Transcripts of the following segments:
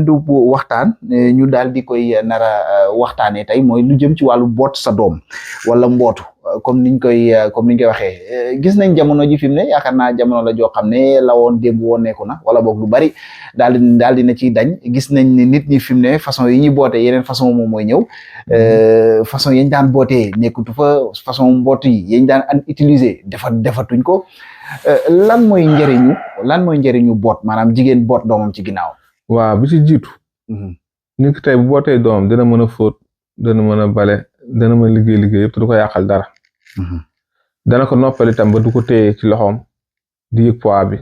bindu bu waxtaan ñu daal di koy nara waxtaanee tey mooy lu jëm ci wàllu boot sa doom wala mbootu comme niñ koy waxee gis nañ jamono ji fi mu ne yaakaar naa jamono la joo xam ne la woon démb woon nekku na wala boog lu bari daal dina ciy dañ gis nañ ne nit ñi fi mu ne façon yi ñuy bootee yeneen façon moom mooy ñëw façon yañ daan bootee nekkutu fa façon mbootu yi yañ daan utiliser defatuñ ko lan mooy njëriñu boot maanaam jigéen boot doomam ci ginnaaw. waaw bi ci jiitu. nit ki tey bu bootee doomam dina mën a fóot dana mën a bale dana mën a liggéey yëpp te du ko yàqal dara. dana ko noppal itam ba du ko téye ci loxoom di yëg poids bi.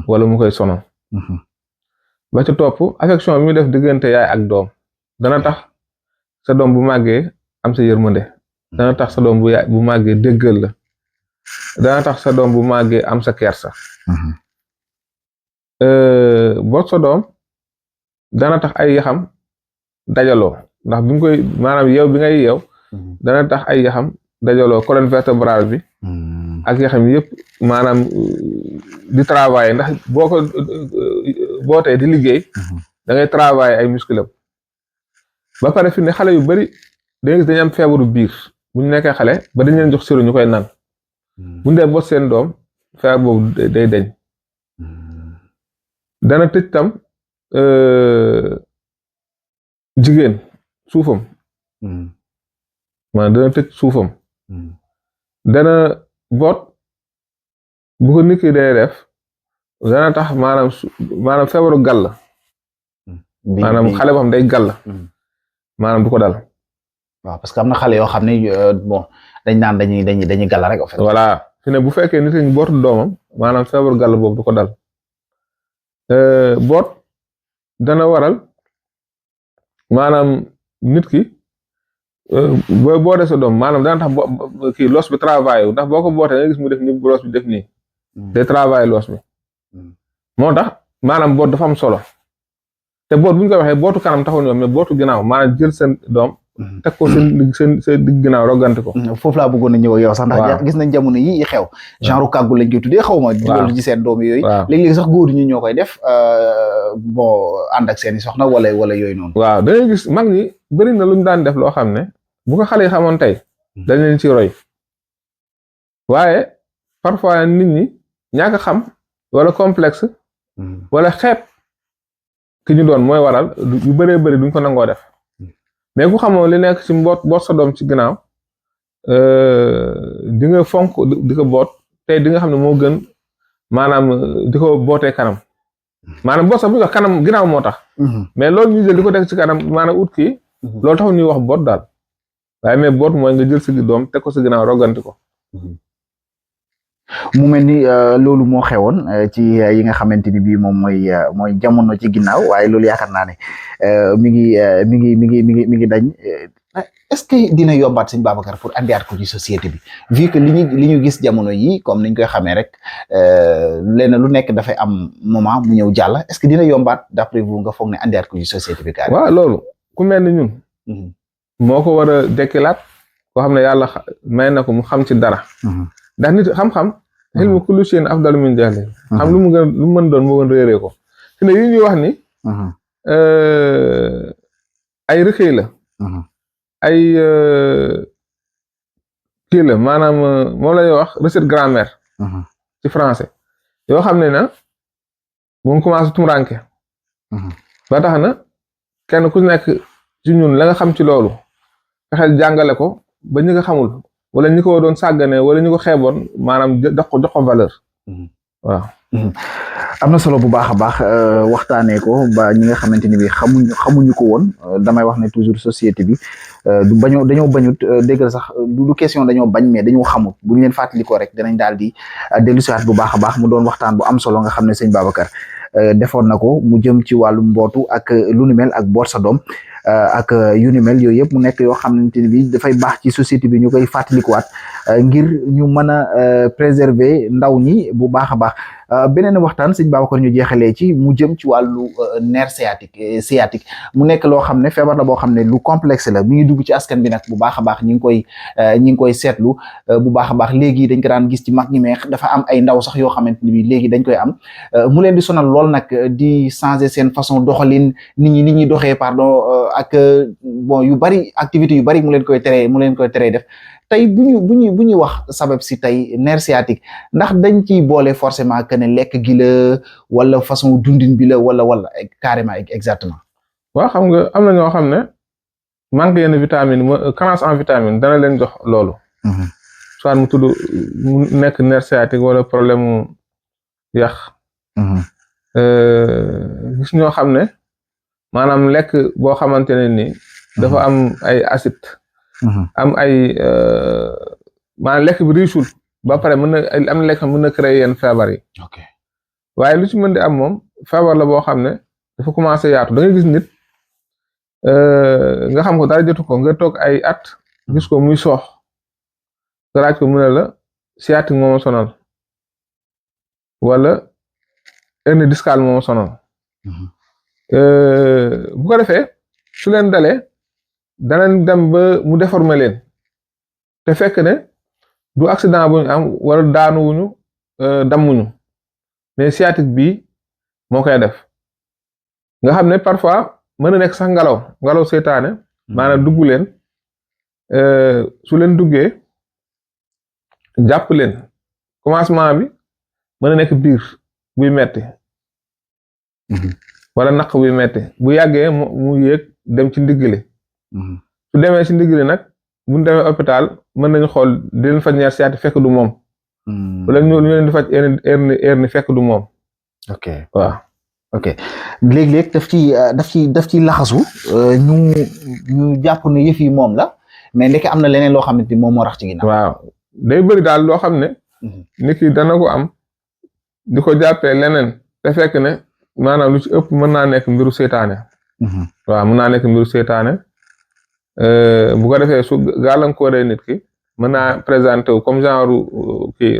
wala mu koy sonal. ba ci topp affection bi muy def diggante yaay ak doom dana tax sa doom bu màggee am sa yërmande dana tax sa doom bu màggee déggal la dana tax sa doom bu màggee am sa kersa. boot sa doom dana tax ay yaxam dajaloo ndax bi nga koy maanaam yeew bi ngay yeew dana tax ay yaxam dajaloo colonne vertébrale bi ak yaxam yëpp maanaam di travailler ndax boo ko bootee di liggéey da ngay travailler ay muscle ba pare fi ne xale yu bari dañuy gis dañu am feebaru biir bu ñu nekkee xale ba dañu leen jox siro ñu koy naan bu ñu dee boot seen doom feebar boobu day deñ dana tëj tam jigéen suufam maanaam dana tëj suufam dana boot bu ko nit ki day def dana tax maanaam feebaru gàll maanaam xale boo xam day gàll maanaam du ko dal. waaw parce que am na xale yoo xam ne bon dañ naan dañuy gàll rek en fait. voilà fi ne bu fekkee nit ki bootu doomam maanaam feebaru gàll boobu du ko dal. boot dana waral maanaam nit ki boo bootee sa doom maanaam dana tax kii los bi travail ndax boo ko bootee nga gis mu def ni los bi def nii day travail los bi moo tax maanaam boot dafa am solo te boot bu ñu ko waxee bootu kanam taxul ñoom mais bootu ginnaaw maanaam jël seen doom teg ko seen digg ginnaaw rogante ko. foofu laa bëggoon a ñëw ak yow sax ndax gis nañ jamono yi xew genre kàggu lañ koy tuddee xaw ma loolu ci seen doom yooyu léeg-léeg sax góor ñi ñoo koy def bon ànd ak seen i soxna wala yooyu noonu. waaw da ngay gis mag ñi bëri na lu ñu daan def loo xam ne bu ko xale yi xamoon tey dañ leen ci roy waaye parfois nit ñi ñàkk xam wala complexe wala xeeb ki ñu doon mooy waral yu bëree bëri duñ ko nangoo def mais ku xamoon li nekk ci boot sa doom ci ginnaaw di nga fonk di ko boot tey di nga xam ne moo gën maanaam di ko bootee kanam maanaam boot sax bu ñu wax kanam ginnaaw moo tax mais loolu ñu jël di ko teg ci kanam maanaam ut kii loolu taxul ñuy wax boot daal waaye mais boot mooy nga jël sa doom teg ko ci ginnaaw roganti ko. mu mel ni loolu moo xewoon ci yi nga xamante ni bii moom mooy jamono ci ginnaaw waaye loolu yaakaar naa ne mi ngi dañ est-ce que dina yombaat sëñ Babacar pour andiwaat ko ci société bi vu que li ñu gis jamono yi comme niñ koy xamee rek lenn lu nekk dafay am moment mu ñëw jàll est-ce que dina yombaat d'après vous nga foog ne andiwaat ko ci société bi carrément. waaw loolu ku mel ni ñun. moo ko war a dekkilaat koo xam ne yàlla may na ko mu xam ci dara. ndax nit xam-xam. ilmu kulli shay'in afdalu min jahli xam lu mu mën doon moo gën réeree ko fi ne yi ñuy wax ni ay recueil la ay kii la maanaam moom la ñuy wax recette grammaire ci français yoo xam ne na mu ngi commencé tumuranke ba tax na kenn ku nekk ci ñun la nga xam ci loolu fexeel jàngale ko ba ñi nga xamul wala ñi ko doon sàggane wala ñi ko xeeboon maanaam jox ko valeur. waaw. am na solo bu baax a baax waxtaanee ko ba ñi nga xamante ni bi xamuñu ko woon damay wax ne toujours société bi du dañoo bañut déggal sax du question dañoo bañ mais dañoo xamut bu ñu leen fàttalikoo rek danañ daal di dellusiwaat bu baax a baax mu doon waxtaan bu am solo nga xam ne sëñ Babacar defoon na ko mu jëm ci wàllu mbootu ak lu nu mel ak boot sa doom ak yu ni mel yooyu yëpp mu nekk yoo xamante ni bi dafay baax ci société bi ñu koy fàttalikuwaat ngir ñu mën a préserver ndaw ñi bu baax a baax beneen waxtaan sëñ Babacar ñu jeexalee ci mu jëm ci wàllu nerf sciatique mu nekk loo xam ne feebar la boo xam ne lu complexe la mi ngi dugg ci askan bi nag bu baax a baax ñi ngi koy seetlu bu baax a baax léegi dañ ko daan gis ci mag ñi mais dafa am ay ndaw sax yoo xamante ni bi léegi dañ koy am mu leen di sonal lool nag di changer seen façon doxalin nit ñi doxee pardon ak bon yu bari activité yu bari mu leen koy teree def tey bu ñuy wax sabab si tey nerf sciatique ndax dañ ciy boole forcément que ne lekk gi la wala façon dundin bi la wala carrément exactement. waaw xam nga am na ñoo xam ne manque yenn vitamine carence en vitamine dana leen jox loolu. soit mu tudd mu nekk nerf sciatique wala problème mu yàq. gis ñoo xam ne maanaam lekk boo xamante ne ni dafa am ay acide. am ay maanaam lekk bi riisul ba pare am na lekk mën na créer yenn feebar yi. ok waaye lu ci mën di am moom feebar la boo xam ne dafa commencé yaatu da ngay gis nit nga xam ko dara jotu ko nga toog ay at gis ko muy soox nga laaj ko mu ne la sciatique moo ma sonal wala hernie discale moo ma sonal. bu ko defee su leen dalee danañ dem ba mu déformer leen te fekk ne du accident bu ñu am wala daanuwuñu dammuñu mais sciatique bii moo koy def nga xam ne parfois mën na nekk sax ngelaw seytaane maanaam dugg leen su leen duggee jàpp leen commencement bi mën na nekk biir buy metti wala naq buy metti bu yàggee mu yéeg dem ci ndigli su demee ci ndigli nag bu ñu demee hôpital mën nañu xool di leen faj nerf sciatique fekk du moom wala ñu leen di faj hernie fekk du moom. ok waaw ok léeg-léeg daf ci laxasu ñu jàpp ne yëf yi moom la mais ndeke am na leneen loo xamante ni moom moo rax ci ginnaaw. waaw day bëri daal loo xam ne nit ki dana ko am di ko jàppee leneen te fekk ne maanaam lu ci ëpp mën naa nekk mbiru seytaane. waaw mën naa nekk mbiru seytaane bu ko defee su gàllankooree nit ki mën naa présenté wu comme genre kii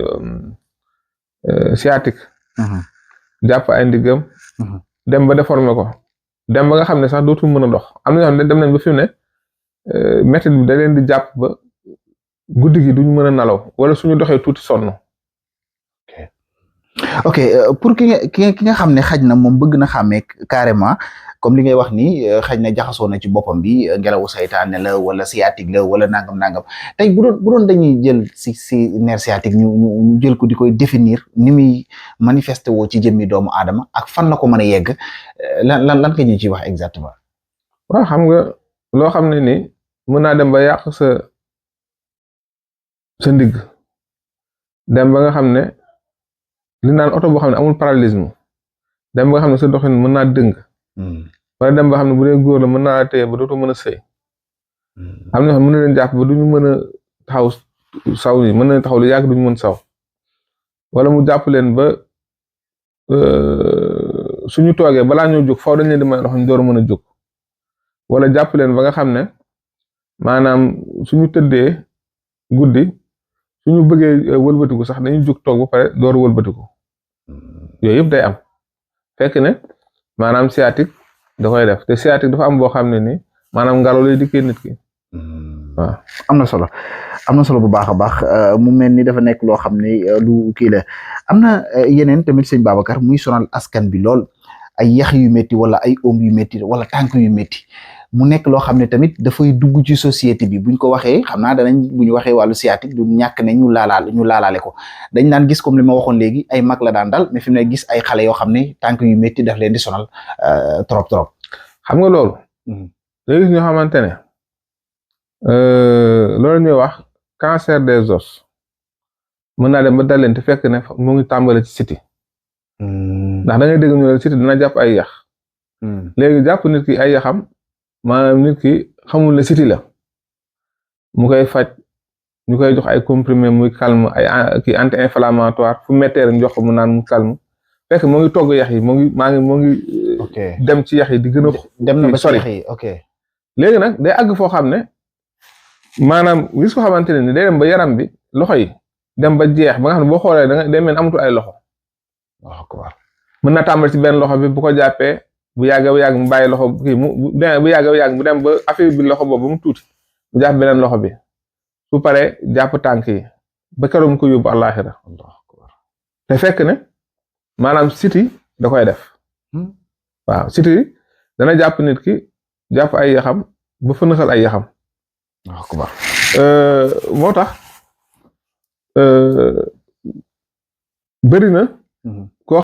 sciatique. jàpp ay ndiggam dem ba déformé ko dem ba nga xam ne sax dootul mën a dox am na ñoo xam ne dem nañ ba fi mu ne métti bi da leen di jàpp ba guddi gi duñu mën a nalaw wala suñu doxee tuuti sonn. ok pour ki nga xam ne xaj na moom bëgg na xàmmee carrément comme li ngay wax ni xaj na jaxasoo na ci boppam bi ngelawu saytaane la wala sciatique la wala nangam tey bu doon dañuy jël si nerf sciatique ñu jël ko di koy définir ni muy manifesté woo ci jëmmi doomu aadama ak fan la ko mën a yegg lan ka ñu ciy wax exactement. waaw xam nga loo xam ne ni mën naa dem ba yàq sa ndigg dem ba nga xam ne li naan oto boo xam ne amul paralysme dem ba nga xam ne sa doxin mën naa dëng. wala dem ba xam ne bu dee góor la mën naa téye ba dootoo mën a sëy. am na mën na leen jàpp ba duñu mën a taxaw saw yi mën na taxaw lu yàgg duñu mën saw wala mu jàpp leen ba suñu toogee balaa ñoo jóg faaw dañ leen di may ndox ñu door a mën a jóg wala jàpp leen ba nga xam ne maanaam suñu tëddee guddi suñu bëggee wëlbatiku sax dañuy jóg toog ba pare door a wëlbatiku yooyu yëpp day am fekk ne maanaam sciatique da koy def te sciatique dafa am boo xam ne ni maanaam ngelaw lay dikkee nit ki waaw. am na solo bu baax a baax mu mel ni dafa nekk loo xam ne lu kii la am na yeneen tamit sëñ Babacar muy sonal askan bi lool ay yax yu métti wala ay oom yu métti wala tànk yu métti mu nekk loo xam ne tamit dafay dugg ci société bi buñ ko waxee xam naa bu ñu waxee wàllu sciatique du ñàkk ne ñu laalaale ko dañ daan gis comme li ma waxoon léegi ay mag la daan dal mais fi mu ne gis ay xale yoo xam ne tànk yu métti daf leen di sonal trop. xam nga loolu. day gis ñoo xamante ne loolu ñuy wax cancer des os mën naa dem ba dal leen te fekk ne mu ngi tàmbale ci siti ndax da ngay dégg ñu ne siti dina jàpp ay yax. léegi jàpp nit ki ay yaxam. maanaam nit ki xamul ne siti la mu koy faj ñu koy jox ay comprimé muy calme ay kii anti-inflammatoire fu méttee rek jox ko mu naan mu calme fekk moo ngi togg yax yi moo ngi dem ci yax yi di gën a dem na ba ci yax yi ok léegi nag day àgg foo xam ne maanaam gis ko xamante ne ni day dem ba yaram bi loxo yi dem ba jeex ba nga xam ne boo xoolee da nga day mel amatul ay loxo mën na tàmbali ci benn loxo bi bu ko jàppee bu yàgg mu bàyyi loxo kii bu yàgg mu dem ba affaire bi loxo boobu ba mu tuuti mu jàpp beneen loxo bi su paree jàpp tànk yi ba keroog mu ko yóbbu àllaaxira te fekk ne maanaam siti da koy def waaw siti dana jàpp nit ki jàpp ay yaxam ba fënaxal ay yaxam moo tax bëri na